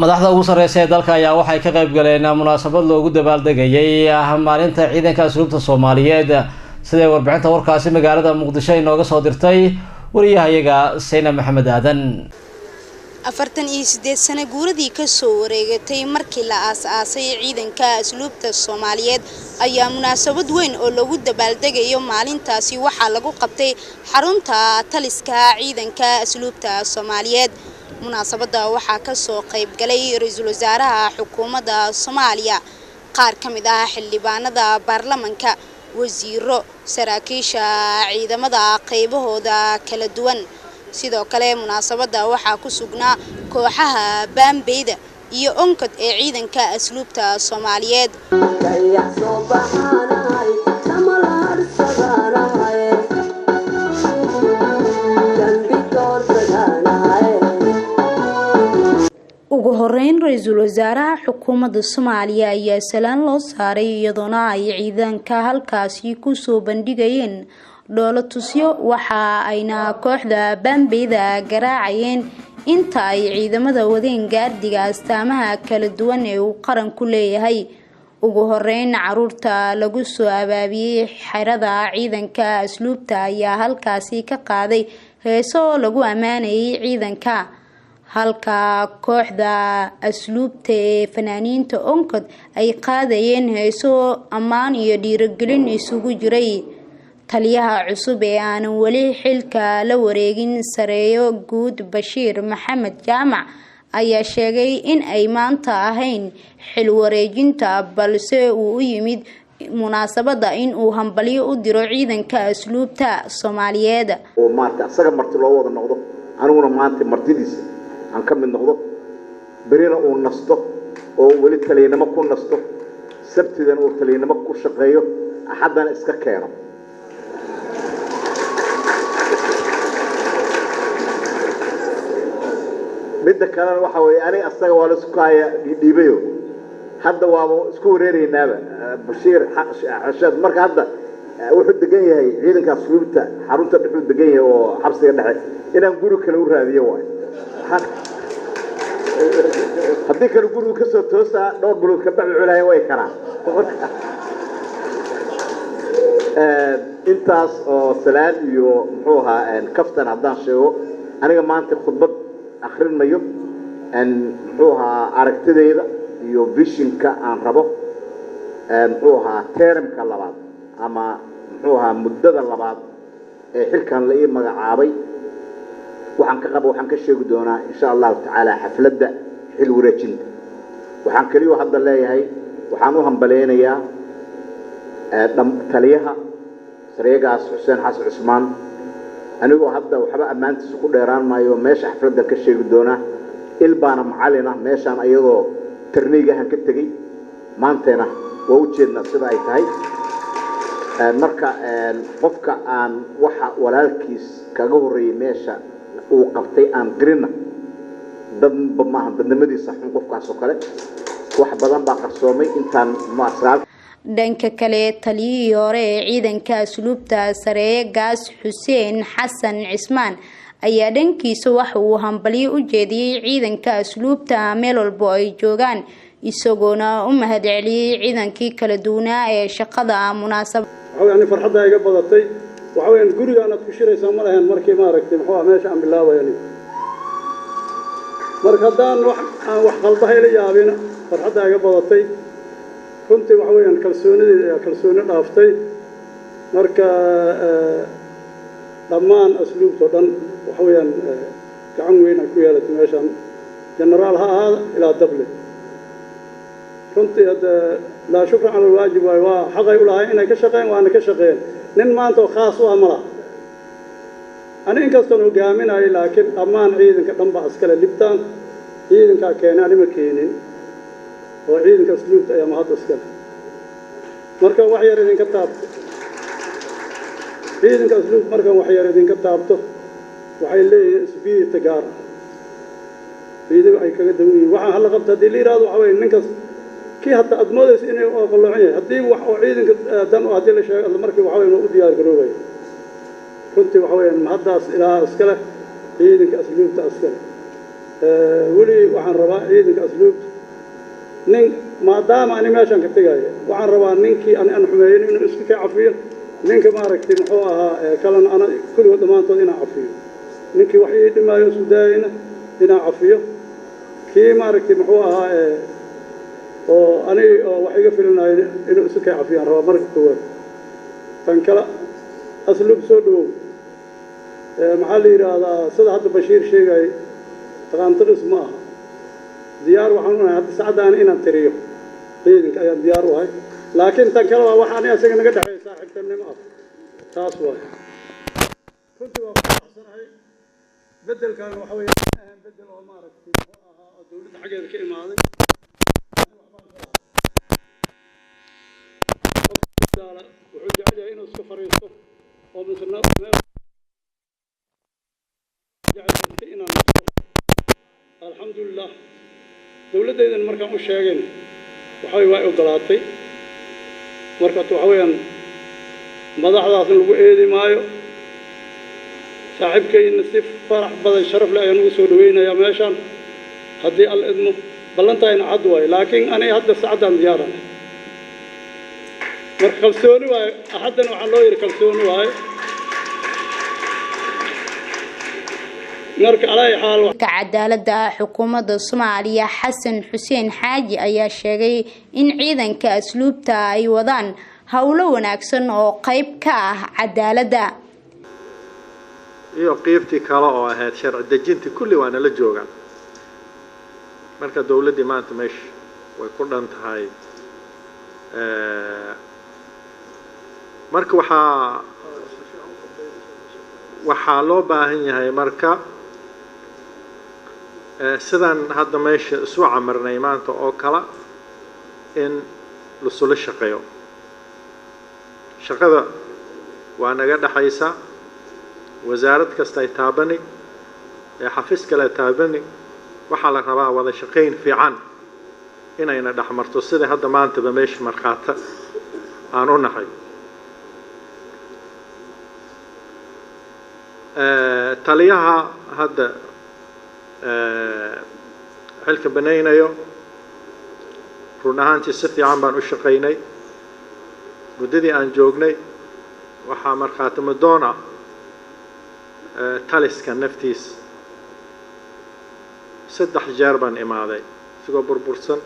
Madaxda ugu sareysa ee dalka ayaa waxay ka qayb galeen munaasabad loogu dabaaldegayay maalinta ciidanka asluubta Soomaaliyeed. Siday warbixinta warkaasi magaalada Muqdisho inooga soo dirtay wariyahayaga Seyna Maxamed Aadan. 48 sano guuradii kasoo wareegatay markii la aas-aasay ciidanka asluubta Soomaaliyeed ayaa munaasabad weyn oo lagu dabaaldegayo maalintaasi waxaa lagu qabtay xarunta taliska ciidanka asluubta Soomaaliyeed. Munaasabadda waxaa kasoo qayb galay ra-iisul wasaaraha xukuumadda Soomaaliya, qaar ka mid ah xildhibaanada baarlamanka, wasiiro, saraakiisha ciidamada qaybahooda kala duwan. Sidoo kale munaasabadda waxaa ku sugnaa kooxaha baambeyda iyo onkod ee ciidanka asluubta Soomaaliyeed. Ugu horeyn ra-iisul wasaaraha xukuumadda Soomaaliya ayaa salaan loo saaray, iyadoona ay ciidanka halkaasi kusoo bandhigayeen dhoolo tusyo. Waxa ayna kooxda baambeyda garaacayeen inta ay ciidamada wadeen gaardiga astaamaha kala duwan ee uu qaranku leeyahay. Ugu horeyn caruurta lagu soo abaabiyey xerada ciidanka asluubta ayaa halkaasi ka qaaday heeso lagu ammaanayay ciidanka, halka kooxda asluubta ee fanaaniinta onkod ay qaadayeen heeso ammaan iyo dhiirigelin isugu jiray. Taliyaha cusub ee aanan weli xilka la wareegin, sareeyo guud Bashiir Maxamed Jaamac, ayaa sheegay in ay maanta ahayn xil wareejinta, balse uu u yimid munaasabadda in uu hambalyo u diro ciidanka asluubta Soomaaliyeed. Oo maarta asaga marti loo wada noqdo, aniguna maanta martidiisa aan ka mid noqdo, berina uu nasto oo weli taliyanimo ku nasto, sabtidana uu taliyanimo ku shaqeeyo, axaddana iska keeno. Midda kalena waxa weeye, aniga asaga waa la isku kaaya dhiibayo, hadda waaba isku wareereynaaba. Bashiir Xashaad marka hadda wuxuu degan yahay ciidanka asluubta xarunta dhexuu degan yahay oo xabsiga dhexe, inaan guri kale u raadiyo waay. Haddii kale gurigu kasoo toosaa dhowr bilood ka bacdi culaya way karaan. Intaas oo salaan iyo muxuu ahaa kaftan haddaan sheego, aniga maanta khudbad akrin mayo. Muxuu ahaa aragtidayda iyo visionka aan rabo muxuu ahaa termka labaad ama muxuu ahaa muddada labaad ee xilkan la ii magacaabay waxaan ka qaba waxaan ka sheegi doonaa insha Allahu tacaala xafladda xil wareejinta. Waxaan keliya hadda leeyahay, waxaan u hambaleynayaa taliyaha sareegaas Xuseen Xasan Cusmaan. Anigoo hadda waxba ammaantiisa ku dheeraan maayo, meesha xafladdan ka sheegi doonaa. Il baana macalin ah meeshaan ayadoo tarniigahan ka tegey, maantayna waa u jeednaa sida ay tahay. Marka qofka aan waxa walaalkiis kaga horreeyey meesha uu qabtay aan qirina, dadba maaha, dadnimadiisa xun qofkaas oo kale. Wax badan baa qarsoomay intaan. Dhanka kale taliyihii hore ee ciidanka asluubta, sareeye gaas Xuseen Xasan Cismaan, ayaa dhankiisa waxa uu hambalyo u jeediyey ciidanka asluubta meel walbo ay joogaan, isagoona u mahadceliyey ciidankii kala duwanaa ee shaqada munaasabad. Waxa weeyaan farxadda iga badatay, waxa weeyaan gurigaan aad ku shiraysaa ma lahayn markii maaragtay muxuu meesha aan bilaabay aniga. Marka haddaan wax aan wax qaldahay la yaabin, farxadda iga badatay runtii. Waxa weeyaan kalsoonideeda ayaa kalsooni dhaaftay. Marka dhammaan asluubtao dhan waxa weeyaan gacan weyn ay ku yeelatay meeshaan, genaraal ha ahaada ilaa dable. Runtii hadda laa shukra cala alwaajib waayo, waa xaqay u lahay inay ka shaqeeyeen, waana ka shaqeeyeen. Nin maanta oo khaas u ah ma laha. Ani inkastoon hogaaminayo, laakiin dhammaan ciidanka dhan baa iskale libtaan. Ciidankaa keenay, anima keenin, oo ciidanka asluubta ayaa mahadda iskale. Marka wax yar idinka taabto ciidanka asluubta, markaan wax yar idinka taabto, waxay leeyihiin spirit gaar ah ciidaga ay kaga dawan yihiin. Waxaan hala qabta haddii la yidhahdo, waxa weeye ninkas kii hataa aad moodaysa inay qalloocan yahay, haddii wax oo ciidanka dan oo haddii la sheego, isla markii waxa weeye u diyaar garoobaya. Runtii waxa weeyaan mahaddaas ilaa iska leh ciidanka asluubta iska leh. Weli waxaan Waxaan rabaa ciidanka asluubta nin maadaama ani meeshaan ka tegaayo, waxaan rabaa ninkii ani aan xumeeyin inuu iska ka cafiyo, ninka maaragtay muxuu ahaa kalena ana kulligood dhammaantood inaan cafiyo, ninkii wax ii dhimaayo isku daayayna inaan cafiyo, kii maaragtay muxuu ahaa oo aniga oo wax iga filinayo inuu isu kay cafiyaan rabaa marka koowaad. Tan kale, asluub soo dhawow. Maxaa la yidhaahdaa, sida hadda Bashiir sheegayay, taqaantiqis ma aha. Diyaar waxaan unahay hadda sacaddaana inaan tiriyo ciidanka ayaan diyaar u ahay, laakiin tan kale waa wax ani asaga naga dhexeeya saaxiibtinimo ah. Taas waay. Runtii waa ku faraxsanahay. Beddelkan waxa weeye ahan beddel oo maaragtay muxuu ahaa oo dowladda xaggeeda ka imaaday. Wuxuu jecel yahay inuu iska fariisto oo misna meel jecel inaan nasto. Alxamdulilah, dowladdaydan markaan u sheegayna waxay waa ogolaatay. Marka waxa weeyaan madaxdaasna lagu eedi maayo. Saaxiibkayna si farax badan, sharaf leh ayaan ugu soo dhaweynayaa meeshaan haddii Alla idmo. Ballantayna cad waayo, laakiin aniga hadda sacaddaan diyaarana. Marka kalsooni waayo, haddana waxaa loo yidhi kalsooni waayo. Marka alaa xaal Ka cadaaladda xukuumadda Soomaaliya Xasan Xuseen Xaaji ayaa sheegay in ciidanka asluubta ay wadaan howlo wanaagsan oo qayb ka ah cadaaladda. Iyo qiibtii kale oo ahayd sharci dejintii, kulli waa nala joogaan. Marka dowladdii maanta meesha way ku dhan tahay. Marka waxaa loo baahan yahay marka sidaan hadda meesha isu camirnay maanta oo kale in lasula shaqeeyo. Shaqada waa naga dhexaysa, wasaarad kasta ay taabani ee xafiis kale taabani. Waxaa la rabaa wada shaqayn fiican inayna dhexmarto, sida hadda maantaba meesha markhaata aan u nahay. Taliyaha hadda xilka banaynayo, run ahaantii si fiican baan u shaqaynay muddadii aan joognay. Waxaa markhaati madoon ah taliska naftiis 3 jeer baan imaaday, isagoo burbursan,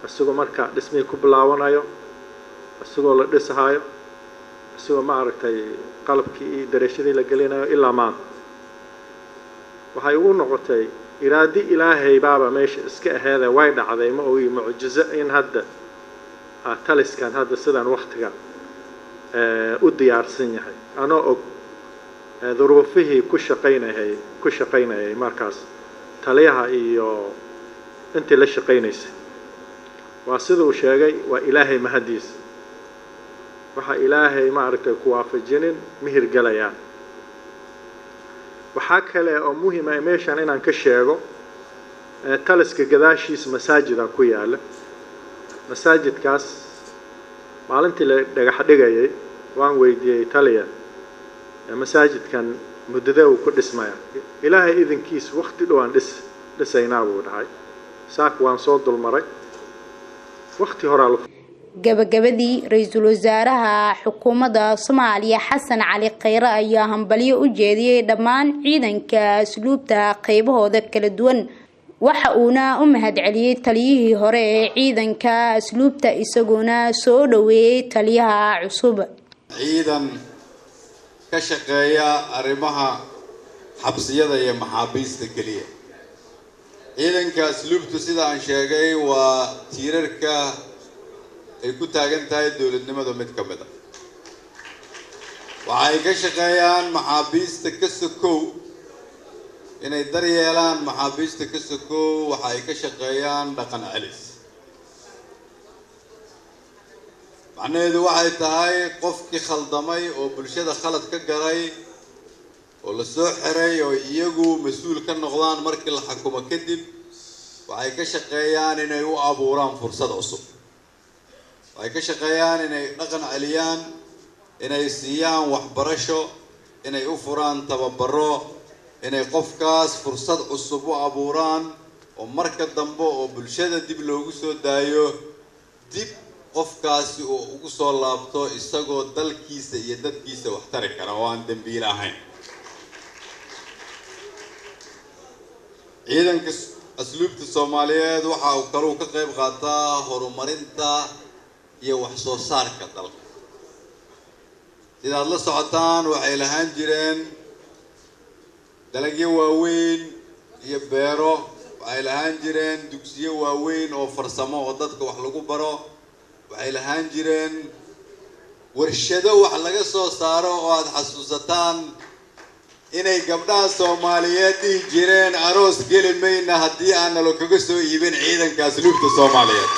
isagoo marka dhismihii ku bilaawanayo, isagoo la dhisahayo, isagoo ma aragtay qalabkii iyo dareeshadii la gelinayo, ilaa maanta. Waxay ugu noqotay iraadi Ilaahay baaba meesha iska aheede way dhacday, ma ogi mucjizo in hadda taliskan hadda sidaan waktiga u diyaarsan yahay, anoo og duruufihii ku shaqaynayay markaas taliyaha iyo intii la shaqaynaysay. Waa sida uu sheegay, waa Ilaahay mahadiis. Waxa Ilaahay ma aragtay ku waafajinin ma hirgelayaan. Waxaa kale oo muhiim ah meeshan inaan ka sheego, taliska gadaashiisa masaajida ku yaala. Masaajidkaas maalintii la dhagax dhigayay waan weydiiyey taliya, masaajidkan muddadee uu ku dhismaya? Ilaahay idinkiis wakti dhow aan dhisaynaa buu dhahay. Saak waan soo dulmaray, wakti horaa la Gabagabadii, ra-iisul wasaaraha xukuumadda Soomaaliya Xasan Cali Kheyre ayaa hambalyo u jeediyey dhammaan ciidanka asluubta qeybahooda kala duwan. Waxa uuna u mahadceliyey taliyihii hore ee ciidanka asluubta, isagoona soo dhaweeyey taliyaha cusub. Ciidan ka shaqeeya arrimaha xabsiyada iyo maxaabiista keliya. Ciidanka asluubtu, sida aan sheegay, waa tiirarka ay ku taagan tahay dowladnimada mid ka mid a. Waxay ka shaqeeyaan maxaabiista ka sokow, inay daryeelaan maxaabiista ka sokow, waxa ay ka shaqeeyaan dhaqan celis. Macnaheedu waxay tahay qofkii khaldamay oo bulshada khalad ka galay oo la soo xiray oo iyagu mas-uul ka noqdaan markii la xukumo kadib, waxay ka shaqeeyaan inay u abuuraan fursad cusub. Waxay ka shaqeeyaan inay dhaqan celiyaan, inay siiyaan waxbarasho, inay u furaan tababaro, inay qofkaas fursad cusub u abuuraan. oo marka dambe oo bulshada dib loogu soo daayo dib qofkaasi uu ugu soo laabto isagoo dalkiisa iyo dadkiisa wax tari kara oo aan dembiile ahayn. Ciidanka asluubta Soomaaliyeed waxa uu kaloo ka qayb qaataa horumarinta iyo wax soo saarka dalka. Sidaad la socotaan waxay lahaan jireen dalagyo waaweyn iyo beero, waxay lahaan jireen dugsiyo waaweyn oo farsamo oo dadka wax lagu baro, waxay lahaan jireen warshado wax laga soo saaro oo aad xasuusataan inay gabdhaha Soomaaliyeed dhihi jireen aroos geli mayna haddii aan nalo kaga soo iibin ciidanka asluubta Soomaaliyeed.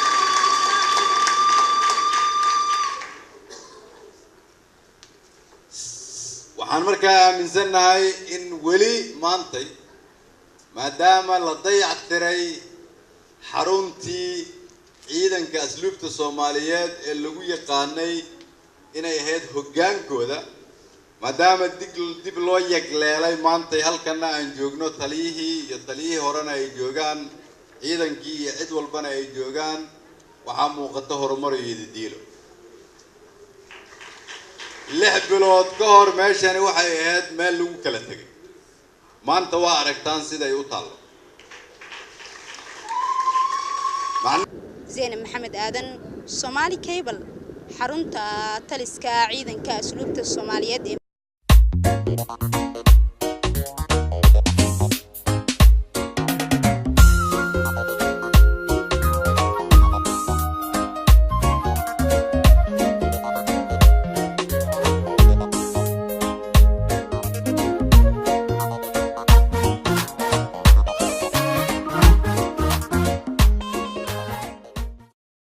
Waxaan markaa aaminsannahay in weli maantay maadaama la dayac tiray xaruntii ciidanka asluubta Soomaaliyeed ee lagu yaqaanay inay ahayd hoggaankooda, maadaama dib loo yagleelay maantay halkana aan joogno, taliyihii iyo taliyihii horena ay joogaan, ciidankii iyo cid walbana ay joogaan, waxaa muuqata horumar iyo didiilo. 6 bilood ka hor meeshani waxay ahayd meel lagu kala tegay, maanta waa aragtaan siday u taallo. Zeynab Maxamed Aadan, Somali Cable, xarunta taliska ciidanka asluubta Soomaaliyeed ee